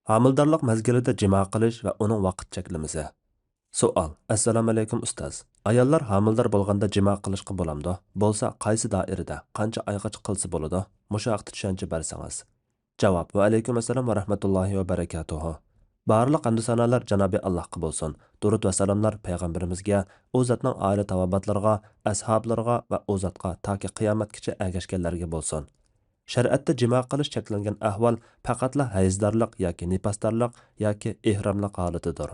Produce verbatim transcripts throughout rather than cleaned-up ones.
ھامىلىدارلىق مەزگىلىدە جىما قىلىش ۋە ئۇنىڭ ۋاقىت چەكلىمىسى. سوئال. ئەسسالامۇئەلەيكۇم ئۇستاز. ئاياللار ھامىلىدار بولغاندا جىما قىلىشقا بولامدۇ؟ بولسا قايسى دائىرىدە، قانچە ئايغىچە قىلسا بولىدۇ؟ مۇشۇ ھەقتە چۈشەنچە بەرسىڭىز. جاۋاب. ۋەئەلەيكۇم ئەسسالام ۋە رەھمەتۇللاھى ۋە بەرەكاتۇھۇ. بارلىق ھەمدۇ سانالار جانابى ئاللاھقا بولسۇن. دۇرۇت ۋە سالاملار پەيغەمبىرىمىزگە، ئۇ زاتنىڭ ئائىلە تاۋابىئاتلىرىغا، ئەسھابلىرىغا ۋە ئۇ زاتقا تاكى قىيامەتكىچە ئەگەشكەنلەرگە بولسۇن. شەرىئەتتە جىما قىلىش چەكلەنگەن ئەھۋال پەقەتلا ھەيزدارلىق ياكى نىپاسدارلىق ياكى ئېھراملىق ھالىتىدۇر.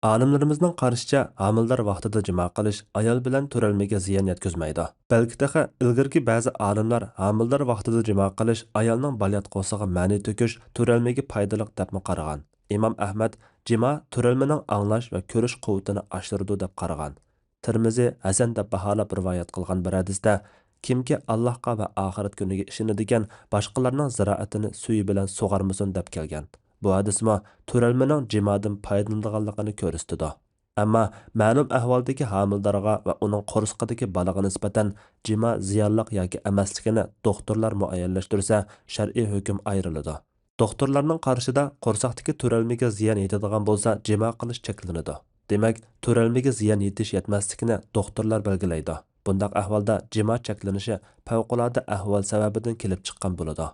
ئالىملىرىمىزنىڭ قارىشىچە، ھامىلىدار ۋاقتىدا جىما قىلىش ئايال بىلەن تۆرەلمىگە زىيان يەتكۈزمەيدۇ. بەلكى تېخى ئىلگىرىكى بەزى ئالىملار ھامىلىدار ۋاقتىدا جىما قىلىش ئايالنىڭ بالىياتقۇسىغا مەنى تۆكۈش، تۆرەلمىگە پايدىلىق دەپمۇ قارىغان. ئىمام ئەھمەد جىما تۆرەلمىنىڭ ئاڭلاش ۋە كۆرۈش قۇۋۋىتىنى ئاشۇرىدۇ دەپ قارىغان. تىرمىزى ھەسەن دەپ باھالاپ رىۋايەت قىلغان بىر ھەدىستە، كىمكى ئاللاھقا ۋە ئاخىرەت كۈنىگە ئىشىنىدىكەن، باشقىلارنىڭ زىرائىتىنى سۈيى بىلەن سۇغارمىسۇن دەپ كەلگەن. بۇ ھەدىسمۇ تۆرەلمىنىڭ جىمادىن پايدىلىنىدىغانلىقىنى كۆرسىتىدۇ. ئەمما مەلۇم ئەھۋالدىكى ھامىلىدارغا ۋە ئۇنىڭ قورسىقىدىكى بالىغا نىسبەتەن جىما زىيانلىق ياكى ئەمەسلىكىنى دوختۇرلار مۇئەييەنلەشتۈرسە، شەرئىي ھۆكۈم ئايرىلىدۇ. دوختۇرلارنىڭ قارىشىدا، قورساقتىكى تۆرەلمىگە زىيان يېتىدىغان بولسا، جىما قىلىش چەكلىنىدۇ. دېمەك، تۆرەلمىگە زىيان يېتىش يەتمەسلىكىنى دوختۇرلار بەلگىلەيدۇ. بۇنداق ئەھۋالدا جىما چەكلىنىشى پەۋقۇلئاددە ئەھۋال سەۋەبىدىن كېلىپ چىققان بولىدۇ.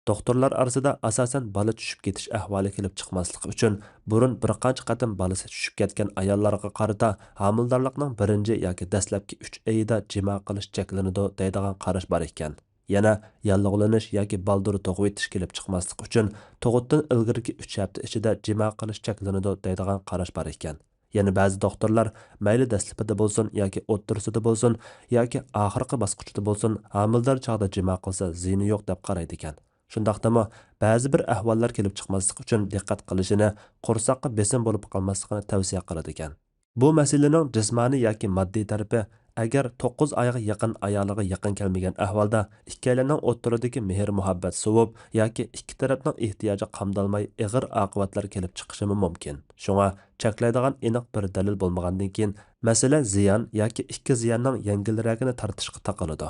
دوختۇرلار ئارىسىدا ئاساسەن بالا چۈشۈپ كېتىش ئەھۋالى كېلىپ چىقماسلىقى ئۈچۈن، بۇرۇن بىر قانچە قېتىم بالىسى چۈشۈپ كەتكەن ئاياللارغا قارىتا ھامىلىدارلىقنىڭ بىرىنچى ياكى دەسلەپكى ئۈچ ئېيىدا جىما قىلىش چەكلىنىدۇ دەيدىغان قاراش بار ئىكەن. يەنە ياللۇغلىنىش ياكى بالدۇر تۇغۇۋېتىش كېلىپ چىقماسلىقى ئۈچۈن، تۇغۇتتىن ئىلگىرىكى ئۈچ ھەپتە ئىچىدە جىما قىلىش چەكلىنىدۇ دەيدىغان قاراش بار ئىكەن. يەنە بەزى دوختۇرلار مەيلى دەسلىپىدە بولسۇن ياكى ئوتتۇرىسىدا بولسۇن ياكى ئاخىرقى باسقۇچتا بولسۇن، ھامىلىدار چاغدا جىما قىلسا زىيىنى يوق دەپ قارايدىكەن. شۇنداقتىمۇ، بەزى بىر ئەھۋاللار كېلىپ چىقماسلىقى ئۈچۈن دىققەت قىلىشىنى، قورساققا بېسىم بولۇپ قالماسلىقىنى تەۋسىيە قىلىدىكەن. بۇ مەسىلىنىڭ جىسمانىي ياكى ماددىي تەرىپى، ئەگەر توققۇز ئايغا يېقىن ئايالىغا يېقىن كەلمىگەن ئەھۋالدا، ئىككىيلەننىڭ ئوتتۇرىدىكى مېھىر-مۇھەببەت سوۋۇپ ياكى ئىككى تەرەپنىڭ ئېھتىياجى قامدالماي ئېغىر ئاقىۋەتلەر كېلىپ چىقىشىمۇ مۇمكىن. شۇڭا، چەكلەيدىغان ئېنىق بىر دەلىل بولمىغاندىن كېيىن، مەسىلە زىيان ياكى ئىككى زىياننىڭ يەڭگىلرەكىنى تارتىشقا تاقىلىدۇ.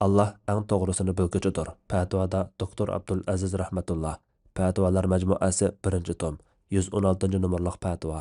ئاللا ئەڭ توغرىسىنى بىلگۈچىدۇر. پەتىۋادا دوكتور ئابدۇلئەزىز رەھمەتۇللا. پەتىۋالار مەجمۇئەسى، بىرىنچى توم، يۈز ئون ئالتىنچى نومۇرلۇق پەتىۋا.